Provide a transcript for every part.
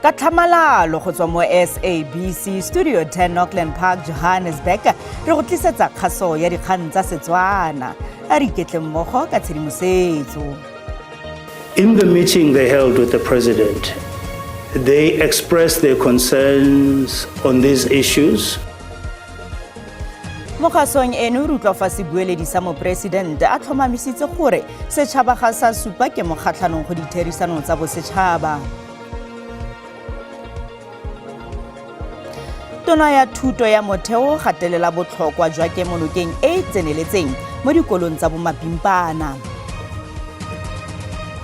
Ka tlhamalalo go tswa mo SABC Studio 10, Auckland Park, Johannesburg, re go tlisetsa kgaso ya dikgang tsa Setswana. A re iketle mmogo ka tshedimosetso. In the meeting they held with the president, they expressed their concerns on these issues. Mo kgasong eno re utlwa fa sebueledi sa moporesidente a tlhomamisitse gore setšhaba ga sa supa ke mokgatlhanong go ditherisano tsa bosetšhaba. Tona ya thuto ya motheo gatelela botlhokwa jwa kemonokeng e e tseneletseng mo dikolong tsa bomapimpana.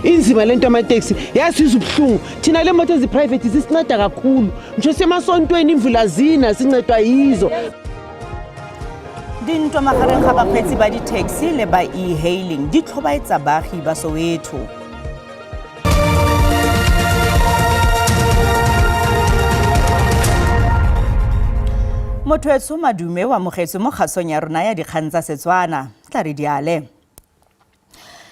Inzima lento yamateksi, yasizwa ubuhlungu thina. Le moto ezi-private zisinceda kakhulu, ngisho semasontweni imvula zina, sincedwa yizo. Dintwa magareng ga bakgweetsi ba di-taxi le ba e-hailing di tlhobaetsa baagi ba Soweto. Motho etsho, madume o amogetswe mo kgasong ya rona ya dikgang tsa Setswana. Tla re diale.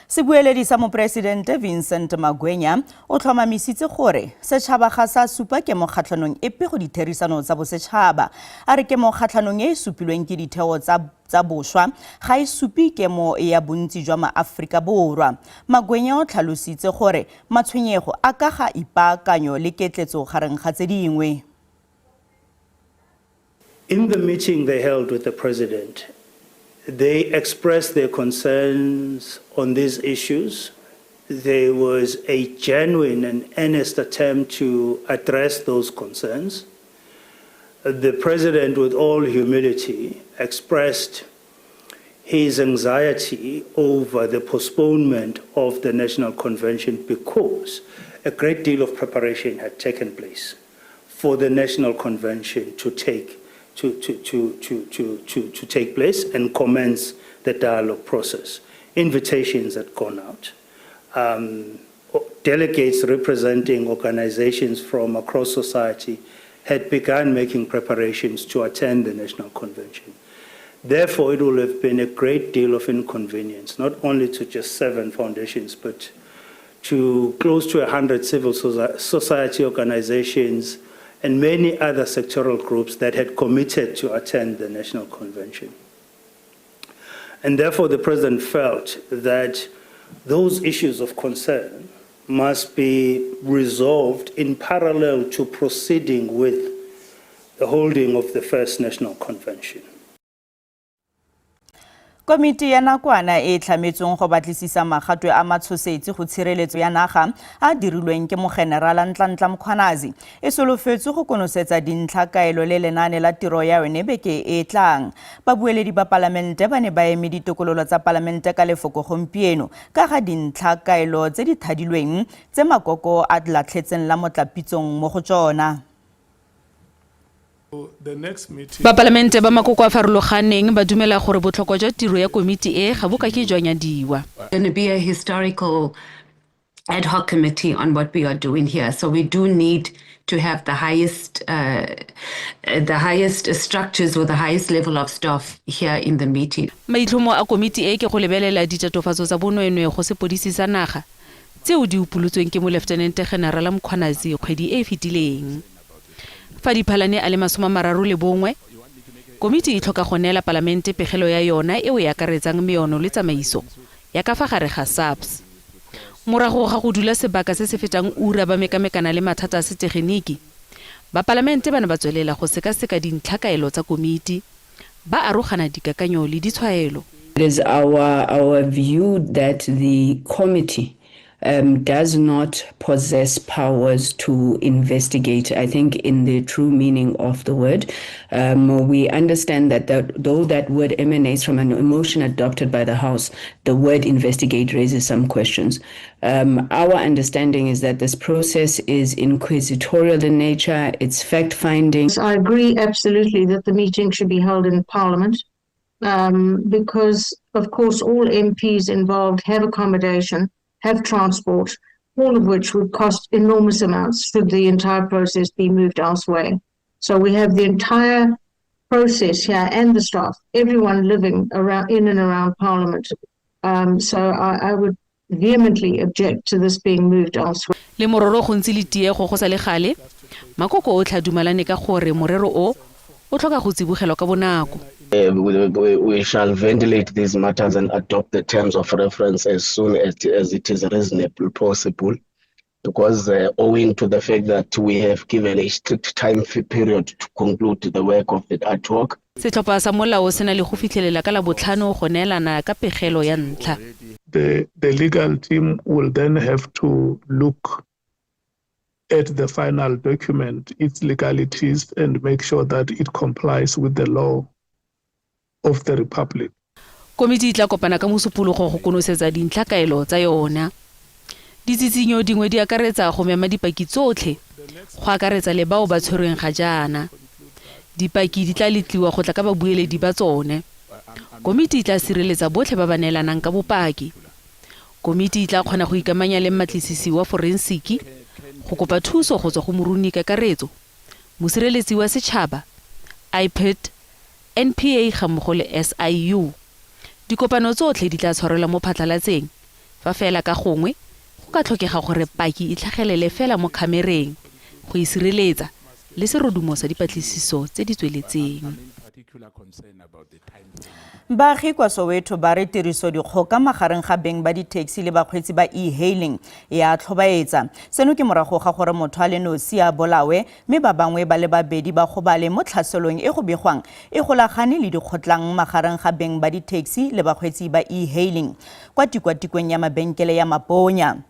Sebueledi sa moporesidente Vincent Magwenya o tlhomamisitse gore setšhaba ga sa supa ke mokgatlhanong epe go ditherisano tsa bosetšhaba. A re ke mokgatlhanong e e supilweng ke ditheo tsa boswa ga e supe kemo ya bontsi jwa maAforika Borwa. Magwenya o tlhalositse gore matshwenyego a ka ga ipaakanyo le ketletso gareng ga tse dingwe. In the meeting they held with the president, they expressed their concerns on these issues. There was a genuine and earnest attempt to address those concerns. The president, with all humility, expressed his anxiety over the postponement of the National Convention because a great deal of preparation had taken place for the National Convention to take place and commence the dialogue process. Invitations had gone out. Delegates representing organizations from across society had begun making preparations to attend the National Convention. Therefore, it will have been a great deal of inconvenience, not only to just seven foundations, but to close to 100 civil society organizations and many other sectoral groups that had committed to attend the National Convention. And therefore, the president felt that those issues of concern must be resolved in parallel to proceeding with the holding of the first National Convention. Komiti ya nakwana e e tlhametsweng go batlisisa magatwe a matshosetsi go tshireletso ya naga a dirilweng ke mogenerala Ntlantla Mkhwanazi e solofetswe go konosetsa dintlhakaelo le lenaane la tiro ya yone beke e e tlang. Babueledi ba palamente ba ne ba eme ditokololo tsa palamente ka lefoko gompieno ka ga dintlhakaelo tse di thadilweng tse makoko a latlhetseng la motlapitsong mo go tsona. Bapalamente ba makoko a farologaneng ba dumela gore botlhokwa jwa tiro ya komiti e ga bo ka ke jwa nyadiwa. Going to be a historical ad hoc committee on what we are doing here. So we do need to have the highest structures or the highest level of staff here in the meeting. Maitlhomo a komiti e ke go lebelela ditatofatso tsa bonweenwee go sepodisi sa naga tseo di upolotsweng ke moleftenente generala Mkhwanazi kgwedi e e fetileng fa Diphalane a le 31. Komiti e tlhoka go neela palamente pegelo ya yona eo e akaretsang meono le tsamaiso ya ka fa gare ga SAPS. Morago ga go dula sebaka se se fetang ura ba mekamekana le mathata a setegeniki, bapalamente ba ne ba tswelela go sekaseka dintlhakaelo tsa komiti, ba arogana dikakanyo le ditshwaelo. It is our view that the committee does not possess powers to investigate, I think, in the true meaning of the word. We understand that though that word emanates from an emotion adopted by the House, the word "investigate" raises some questions. Our understanding is that this process is inquisitorial in nature, it's fact finding. I agree absolutely that the meeting should be held in Parliament because, of course, all MPs involved have accommodation, have transport, all of which would cost enormous amounts should the entire process be moved elsewhere. So we have the entire process here and the staff, everyone living around in and around Parliament. So I would vehemently object to this being moved elsewhere. Le mororo go ntse le tiego go sa le gale. Makoko otlhe a dumalane ka gore morero o o tlhoka go tsibogelwa ka bonako. We shall ventilate these matters and adopt the terms of reference as soon as it is reasonably possible, because owing to the fact that we have given a strict time period to conclude the work of the ad hoc. Setlhopha sa molao se na le go fitlhelela ka Labotlhano go neelana ka pegelo ya ntlha. The legal team will then have to look at the final document, its legalities, and make sure that it complies with the law of the Republic. Komiti e tla kopana ka Mosupologo go konosetsa dintlhakaelo tsa yona. Ditsitsinyo dingwe di akaretsa go mema dipaki tsotlhe, go akaretsa le bao ba tshwerweng ga jaana. Dipaki di tla letliwa go tla ka babueledi ba tsone. Komiti e tla sireletsa botlhe ba ba neelanang ka bopaki. Komiti e tla kgona go ikamanya le mmatlisisi wa forensiki, go kopa thuso go tswa go moruni kakaretso, mosireletsi wa setšhaba, IPID, NPA gammogo le SIU. Dikopano tsotlhe di tla tshwarelwa mo phatlhalatseng, fa fela ka gongwe go ka tlhokega gore paki e tlhagelele fela mo khamereng go e sireletsa le serodumo sa dipatlisiso tse di tsweletseng. Baagi kwa Soweto ba re tiriso dikgoka magareng ga beng ba di-taxi le bakgweetsi ba e-hailing e a tlhobaetsa. Seno ke morago ga gore motho a le nosi a bolawe mme ba bangwe ba le babedi ba gobale mo tlhaselong e go begwang e golagane le dikgotlang magareng ga beng ba di-taxi le bakgweetsi ba e-hailing kwa tikwatikweng ya mabenkele ya Maponya.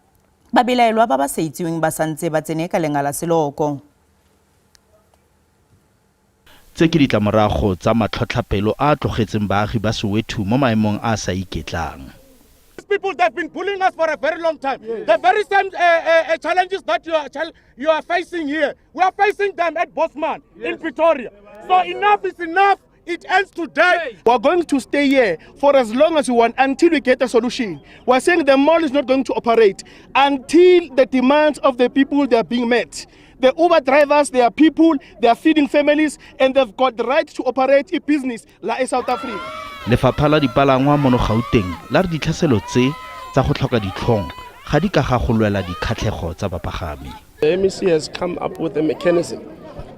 Babelaelwa ba ba sa itseweng ba santse ba tsene ka lengala seloko. Tse ke ditlamorago tsa matlhotlhapelo a a tlogetseng baagi ba Soweto mo maemong a a sa iketlang. People, they've been bullying us for a very long time. The very same challenges that you are facing here, we are facing them at Bosman in Pretoria. So enough is enough. It ends today. We're going to stay here for as long as we want until we get a solution. We're saying the mall is not going to operate until the demands of the people, they are being met. The Uber drivers, they are people, they are feeding families, and they've got the right to operate a business like in South Africa. Lefapha la Dipalangwa mono Gauteng la re ditlhaselo tse tsa go tlhoka ditlhong ga di ka ga go lwela dikgatlhego tsa bapagami. The MEC has come up with a mechanism,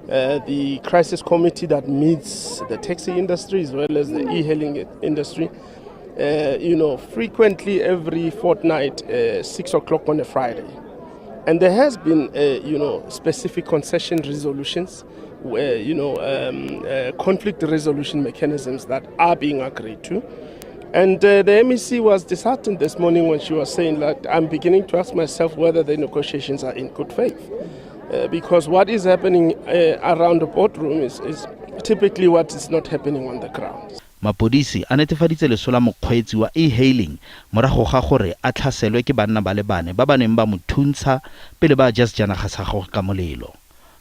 the crisis committee that meets the taxi industry as well as the e-hailing industry, frequently every fortnight, 6 o'clock on a Friday. And there has been, specific concession resolutions, where, conflict resolution mechanisms that are being agreed to. And the MEC was disheartened this morning when she was saying that I'm beginning to ask myself whether the negotiations are in good faith. Because what is happening around the boardroom is typically what is not happening on the ground. Mapodisi a netefaditse leso la mokgweetsi wa e-hailing morago ga gore a tlhaselwe ke banna ba le bane ba ba neng ba mo thuntsha pele ba ja sejanaga sa gagwe ka molelo.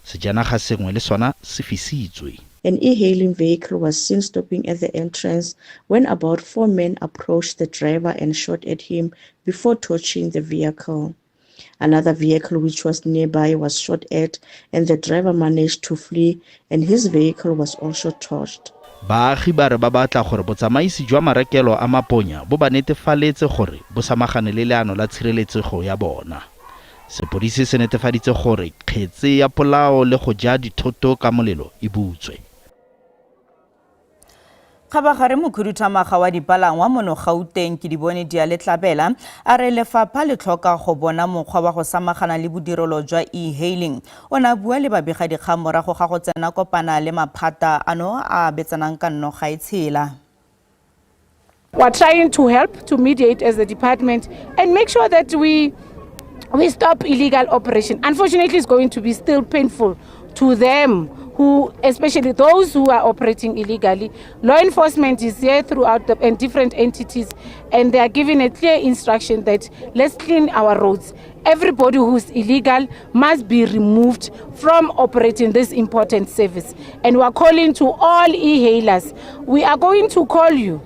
Sejanaga sengwe le sona se fisitswe. An e-hailing vehicle was seen stopping at the entrance when about four men approached the driver and shot at him before torching the vehicle. Another vehicle which was nearby was shot at, and the driver managed to flee, and his vehicle was also torched. Baagi ba re ba batla gore botsamaisi jwa marekelo a Maponya bo ba netefaletse gore bo samagane le leano la tshireletsego ya bona. Sepodisi se netefaditse gore kgetse ya polao le go ja dithoto ka molelo e butswe. Kgabagare mokhuduthamaga wa dipalangwa mono Gauteng, ke dibone di a letlabela, a re lefapha le tlhoka go bona mokgwa wa go samagana le bodirelo jwa e-hailing. O ne a bua le babegadikgang morago ga go tsena kopana le maphata ano a betsanang ka nnoga e tshela. We are trying to help to mediate as a department and make sure that we stop illegal operation. Unfortunately, it's going to be still painful to them who, especially those who are operating illegally. Law enforcement is here throughout the, and different entities, and they are given a clear instruction that let's clean our roads. Everybody who's illegal must be removed from operating this important service. And we are calling to all e-hailers. We are going to call you.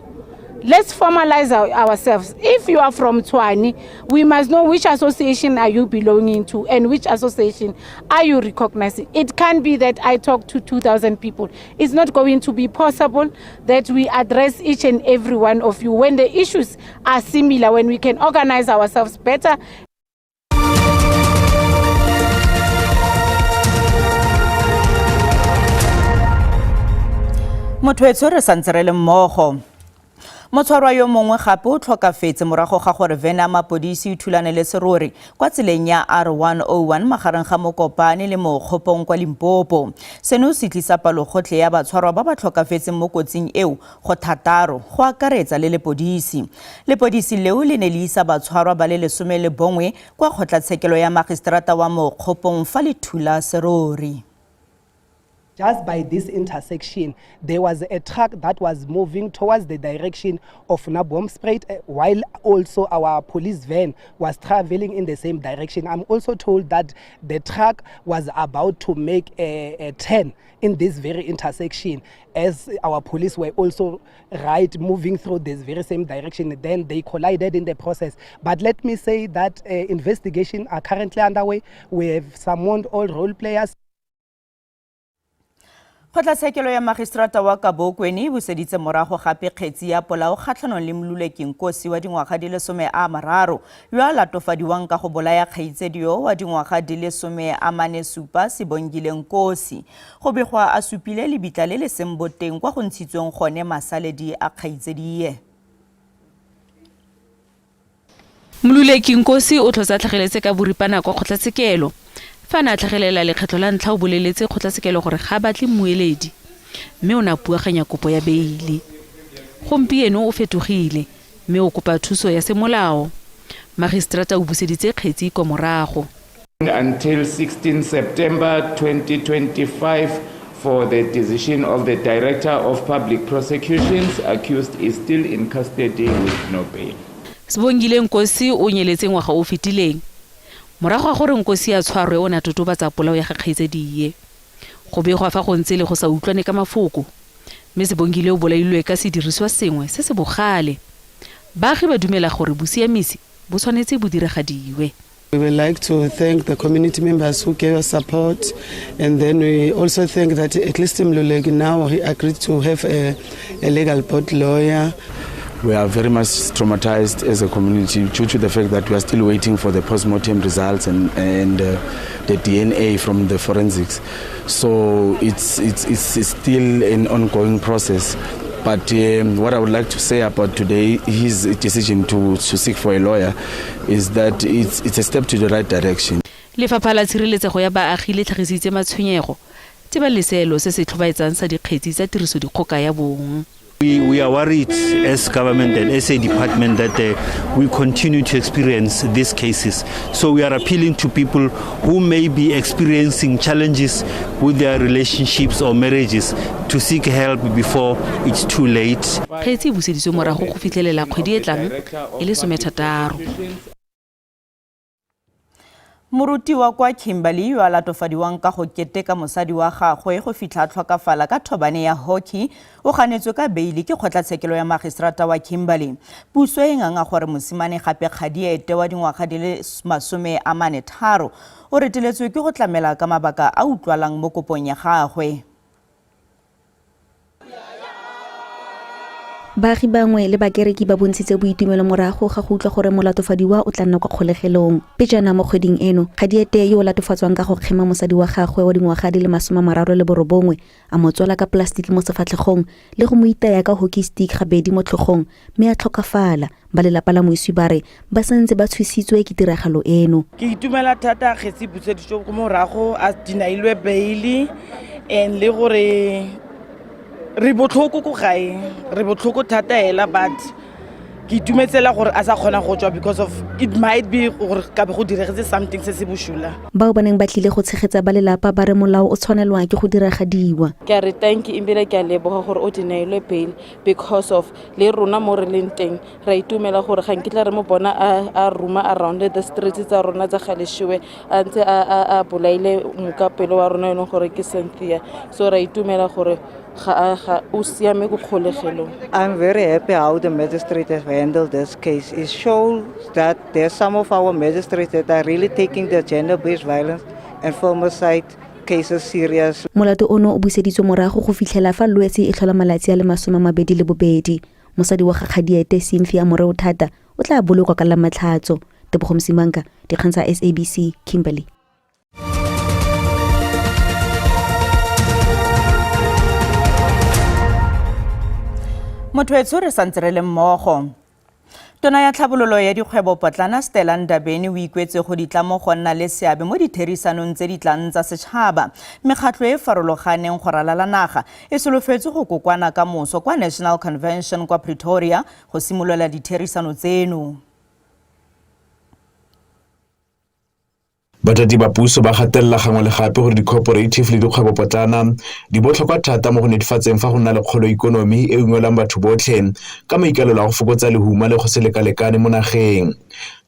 Let's formalize ourselves. If you are from Tshwane, we must know which association are you belonging to and which association are you recognizing. It can't be that I talk to 2,000 people. It's not going to be possible that we address each and every one of you when the issues are similar, when we can organize ourselves better. Motho etsho re santse re le mmogo. Motshwarwa yo mongwe gape o tlhokafetse morago ga gore vene ya mapodisi e thulane le serori kwa tseleng ya R101 magareng ga Mokopane le Mokgopong kwa Limpopo. Seno se tlisa palogotlhe ya batshwarwa ba ba tlhokafetseng mo kotsing eo go thataro, go akaretsa le lepodisi. Lepodisi leo le ne le isa batshwarwa ba le 11 kwa kgotlatshekelo ya magistrata wa Mokgopong fa le thula serori. Just by this intersection, there was a truck that was moving towards the direction of Naboomspruit, while also our police van was traveling in the same direction. I'm also told that the truck was about to make a turn in this very intersection, as our police were also right moving through this very same direction. Then they collided in the process. But let me say that investigations are currently underway. We have summoned all role players. Kgotlatshekelo ya magistrata wa Kabokweni e buseditse morago gape kgetsi ya polao kgatlhanong le Mluleki Nkosi wa dingwaga di le 30 yo a latofadiwang ka go bolaya kgaitsedio wa dingwaga di le 47 Sebongile Nkosi. Go begwa a supile lebitla le le seng boteng kwa go ntshitsweng gone masaledi a kgaitsedie. Mluleki Nkosi o tlhotse a tlhageletse ka boripana kwa kgotlatshekelo. Fa a ne a tlhagelela lekgetlho la ntlha o boleletse kgotlatshekelo gore ga a batle mmueledi, mme o ne a puaganya kopo ya beile. Gompieno o fetogile, mme o kopa thuso ya semolao. Magistrata o buseditse kgetsi kwa morago. Until 16 September 2025 for the decision of the Director of Public Prosecutions. Accused is still in custody with no bail. Sebongile Nkosi o nyeletse ngwaga o fetileng. Morago ga gore Nkosi a tshwarwe o ne a totobatsa polao ya ga kgaitsadie. Go begwa fa go ntse le go sa utlwane ka mafoko, mme Sebongile o bolailwe ka sediriswa sengwe se se bogale. Baagi ba dumela gore bosiamisi bo tshwanetse bo diragadiwe. We would like to thank the community members who gave us support, and then we also think that at least Mluleki now he agreed to have a legal board lawyer. We are very much traumatized as a community due to the fact that we are still waiting for the post-mortem results and the DNA from the forensics. So it's still an ongoing process. But what I would like to say about today, his decision to seek for a lawyer, is that it's a step to the right direction. Lefapha la tshireletsego ya baagi le tlhagisitse matshwenyego tebang le seelo se se tlhobaetsang sa dikgetsi tsa tirisodikgoka ya bong. We are worried as government and as a department that we continue to experience these cases. So we are appealing to people who may be experiencing challenges with their relationships or marriages to seek help before it's too late. Kgetsi e buseditswe morago go fitlhelela kgwedi e tlang e le 16. Moruti wa kwa Kimberley yo a latofadiwang ka go keteka mosadi wa gagwe go fitlha a tlhokafala ka thobane ya hockey o ganetswe ka beile ke kgotlatshekelo ya magistrata wa Kimberley. Puso e nganga gore mosimane gape Kgadiete wa dingwaga di le 43 o reteletswe ke go tlamela ka mabaka a utlwalang mo kopong ya gagwe. Baagi bangwe le bakereki ba bontshitse boitumelo morago ga go utlwa gore molatofadiwa o tla nna kwa kgolegelong. Pejana mo kgweding eno, Kgadiete yo o latofatswang ka go kgema mosadi wa gagwe wa dingwaga di le 39 a mo tswala ka plastiki mo sefatlhegong le go mo itaya ka hockey stick gabedi mo tlhogong mme a tlhokafala. Ba lelapa la moiswi ba re ba santse ba tshositswe ke tiragalo eno. Ke itumela thata kgetsi buseditswe ko morago a dinailwe bail and le gore re botlhoko ko gae, re botlhoko thata hela, but ke itumetsela gore a sa kgona go tswa because of it might be gore ka be go diregetse something se se bosula. Bao ba neng ba tlile go tshegetsa ba lelapa ba re molao o tshwanelwa ke go diragadiwa. Ke a re thank you ebile ke a leboga gore o dinailwe bail because of le rona mo re leng teng ra itumela gore ga nkitla re mo bona a ruma around the streets tsa rona tsa Galeshewe a ntse a bolaile mokapelo wa rona e leng gore ke Cynthia. So ra itumela gore ga o siame ko kgolegelong. I'm very happy how the magistrate has handled this case. It shows that there's some of our magistrates that are really taking the gender-based violence and femicide cases serious. Molato ono o buseditswe morago go fitlhela fa Lwetse e tlhola malatsi a le 22. Mosadi wa ga Kgadiete Cynthia Moreothata o tla bolokwa ka la Matlhatso. Tebogo Msimanka, dikgang tsa SABC, Kimberley. Motho etsho re santse re le mmogo. Tona ya tlhabololo ya dikgwebo potlana Stella Ndabeni o ikwetse go ditlamo go nna le seabe mo ditherisanong tse di tlang tsa setšhaba. Mekgatlho e e farologaneng go ralala naga e solofetse go kokwana ka moso kwa National Convention kwa Pretoria go simolola ditherisano tseno. Batati ba puso ba gatelela gangwe le gape gore di-cooperative le dikgwebopotlana di botlhokwa thata mo go netefatseng fa go nna le kgolo ikonomi e ungwelang batho botlhe ka maikaelelo a go fokotsa lehuma le go se lekalekane mo nageng.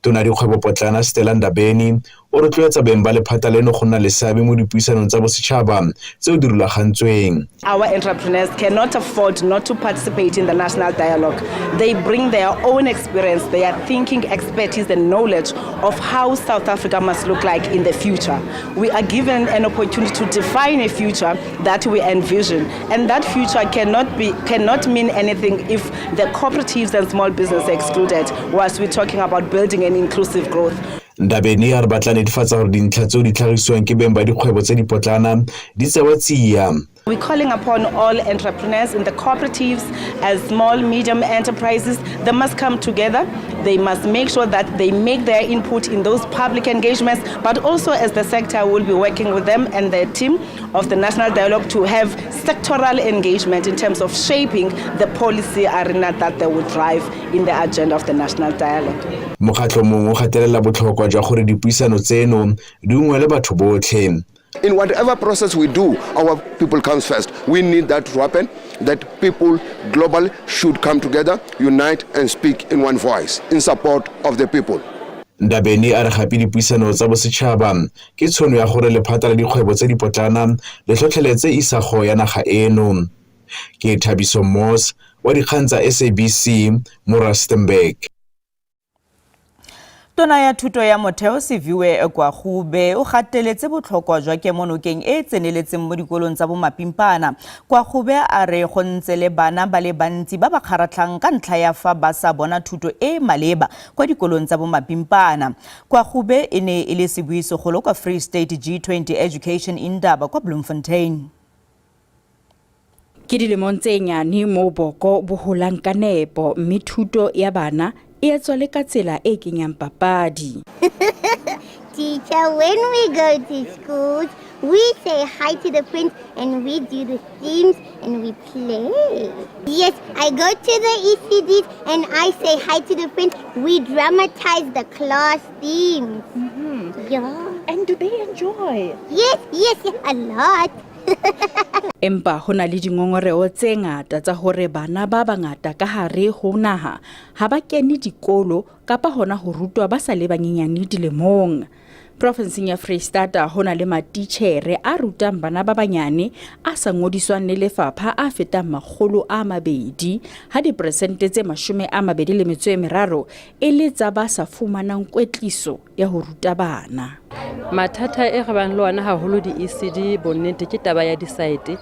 Tona dikgwebopotlana Stella Ndabeni o rotloetsa beng ba lephata leno go nna le seabe mo dipuisanong tsa bosetšhaba tseo di rulagantsweng. Our entrepreneurs cannot afford not to participate in the national dialogue. They bring their own experience, their thinking, expertise and knowledge of how South Africa must look like in the future. We are given an opportunity to define a future that we envision, and that future cannot mean anything if the cooperatives and small business are excluded whilst we're talking about building an inclusive growth. Ndabeni a re batla netefatsa gore dintlha tseo di tlhagisiwang ke beng ba dikgwebo tse dipotlana di tsewa tsia. We're calling upon all entrepreneurs in the cooperatives as small, medium enterprises. They must come together. They must make sure that they make their input in those public engagements, but also as the sector will be working with them and their team of the National Dialogue to have sectoral engagement in terms of shaping the policy arena that they will drive in the agenda of the National Dialogue. Mokgatlho mongwe o gatelela botlhokwa jwa gore dipuisano tseno di ungwele batho botlhe. In whatever process we do, our people comes first. We need that to happen, that people globally should come together, unite and speak in one voice in support of the people. Ndabeni a re gape dipuisano tsa bosetšhaba ke tshono ya gore lephata la dikgwebo tse dipotlana le tlhotlheletse isago ya naga eno. Ke Thabiso Moss wa dikgang tsa SABC mo Rustenburg. Tona ya thuto ya motheo Siviwe Gwarube o gateletse botlhokwa jwa kemonokeng e e tseneletseng mo dikolong tsa bomapimpana. Gwarube a re go ntse le bana ba le bantsi ba ba kgaratlhang ka ntlha ya fa ba sa bona thuto e e maleba kwa dikolong tsa bomapimpana. Gwarube e ne e le sebui segolo kwa Free State G20 Education Indaba kwa Bloemfontein. Ke dilemong tse nyane moo boko bo holang ka nepo mme thuto ya bana e etswa le ka tsela e kenyang papadi. Teacher, when we go to school, we say hi to the friends and we do the themes and we play. Yes, I go to the ECDs and I say hi to the friends. We dramatize the class themes. Yeah. And do they enjoy? Yes, yes, a lot. Empa ho na le dingongoreho tse ngata tsa hore bana ba bangata ka hare ho naha ha ba kene dikolo kapa hona ho rutwa ba sa le banyenyane dilemong. Profenseng ya Freistata ho na le matitjhere a rutang bana ba banyane a sa ngodiswang le lefapha a fetang 200, ha diperesente tse 23 e le tsa ba sa fumanang kwetliso ya ho ruta bana. Mathata e re bang le ona haholo di-ECD bonnete ke taba ya di-site.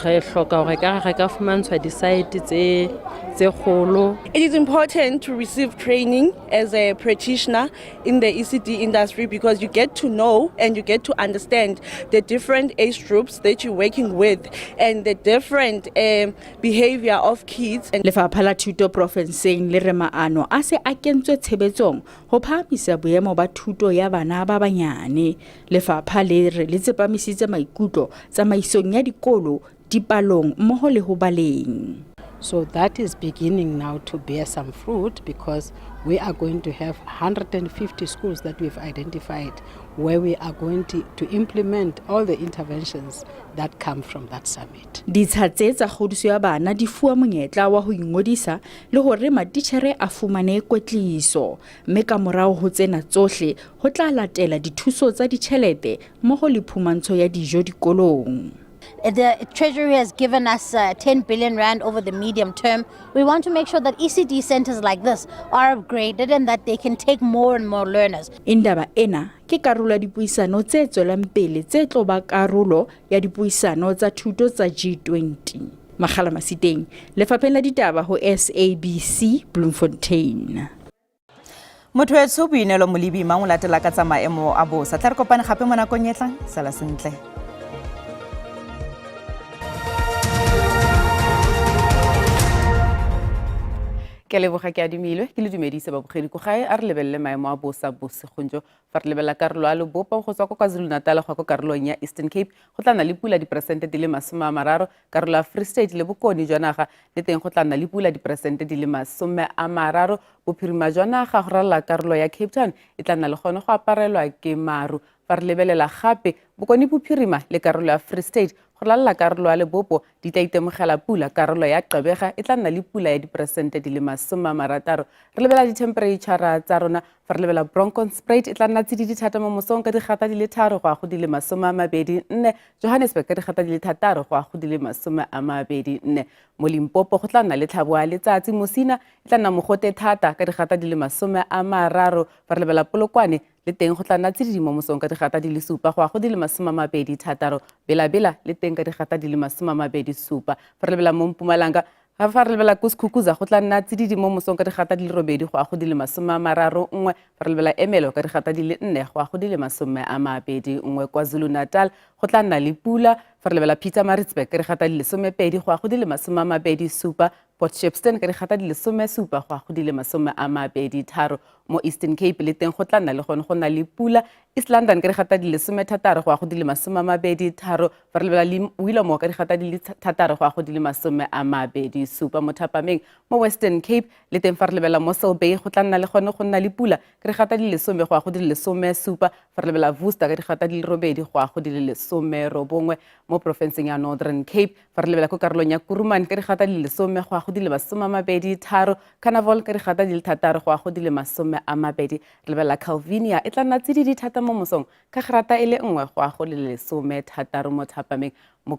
Re hloka hore ka re ka fumantshwa di-site tse kgolo. It is important to receive training as a practitioner in the ECD industry because you get to know and you get to understand the different age groups that you're working with and the different behavior of kids. Lefapha la Thuto profenseng le re maano a se a kentswe tshebetsong ho phahamisa boemo ba thuto ya bana ba banyane. Lefapha le re le tsepamisitse maikutlo tsamaisong ya dikolo, dipalong mmoho le ho baleng. So that is beginning now to bear some fruit because we are going to have 150 schools that we've identified where we are going to implement all the interventions that come from that summit. Ditsha tse tsa kgodiso ya bana di fuwa monyetla wa ho ingodisa le hore matitjhere a fumane kwetliso, mme ka morao ho tsena tsohle ho tla latela dithuso tsa ditjhelete mmoho le phumantsho ya dijo dikolong. The Treasury has given us 10 billion rand over the medium term. We want to make sure that ECD centers like this are upgraded and that they can take more and more learners. Indaba ena ke karolo ya dipuisano tse tswelang pele tse tlo ba karolo ya dipuisano tsa thuto tsa G20. Makgala Masiteng, Lefapheng la Ditaba ho SABC Bloemfontein. Motho etsho Boineelo Molebi mang o latela ka tsa maemo a bosa. Tla re kopane gape mo nakong e tlang. Sala sentle. Ke leboga ke adimilwe ke le dumedise babogedi ko gae. A re lebelele maemo a bosa bosigong jo. Fa re lebelela karolo ya lebopo go tswa ko KwaZulu-Natal go ya ko karolong ya Eastern Cape, go tla nna le pula diperesente di le 30. Karolo ya Free State le bokone jwa naga le teng go tla nna le pula diperesente di le 30. Bophirima jwa naga go ralala karolo ya Cape Town e tla nna le gone go aparelwa ke maru. Fa re lebelela gape bokone bophirima le karolo ya Free State go ralala karolo ya lebopo di tla itemogela pula. Karolo ya Gqeberha e tla nna le pula ya diperesente di le 60. Re lebelela dithempereitšhara tsa rona. Fa re lebelela Bronkhorstspruit e tla nna tsididi thata mo mosong ka digata di le 3 go ya go di le 24. Johannesburg ka digata di le 6 go ya go di le 24. Mo Limpopo go tla nna le tlhabo ya letsatsi. Mosina e tla nna mogote thata ka digata di le 30. Fa re lebelela Polokwane le teng go tla nna tsididi mo mosong ka digata di le 7 go ya go di le 26. Bela-Bela le teng ka digata di le 27. Fa re lebelela mo Mpumalanga, fa re lebelela ko Skukuza go tla nna tsididi mo mosong ka digata di le 8 go ya go di le 31. Fa re lebelela Ermelo ka digata di le 4 go ya go di le 21. KwaZulu-Natal go tla nna le pula. Fa re lebelela Pietermaritzburg ka digata di le 12 go ya go di le 27. Port Shepstone ka digata di le 17 go ya go di le 23. Mo Eastern Cape le teng go tla nna le gone go na le pula. East London ka digata di le 16 go ya go di le 23. Fa re lebelela Willowmore ka digata di le 6 go ya go di le 27. Mo thapameng mo Western Cape le teng fa re lebelela Mossel Bay go tla nna le gone go nna le pula ka digata di le 10 go ya go di le 17. Fa re lebelela Worcester ka digata di le 8 go ya go di le 19. Mo porofenseng ya Northern Cape fa re lebelela ko karolong ya Kuruman ka digata di le 10 go ya go di le 23. Carnival ka digata di le 6 go ya go di le 20. Re lebelela Calvinia e tla nna tsididi thata mo mosong ka grata e le 1 go ya go le 16 mo thapameng. Mo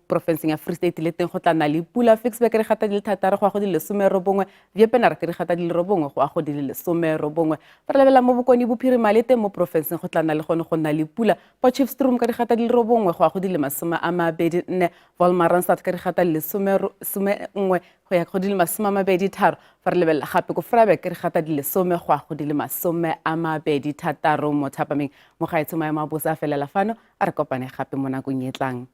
porofenseng ya Free State le teng go tla nna le pula. Ficksburg ka digata di le 6 go ya go di le 19. Wepener ka digata di le 9 go ya go di le 19. Fa re lebelela mo bokone bophirima le teng mo porofenseng go tla nna le gone go nna le pula. Potchefstroom ka digata di le 9 go ya go di le 24. Wolmaransstad ka digata di le 11 go ya go di le 23. Fa re lebelela gape ko Vryburg ka digata di le 10 go ya go di le 26 mo thapameng. Mo gaetsho maemo a bosa a felela fano, a re kopane gape mo nakong e tlang.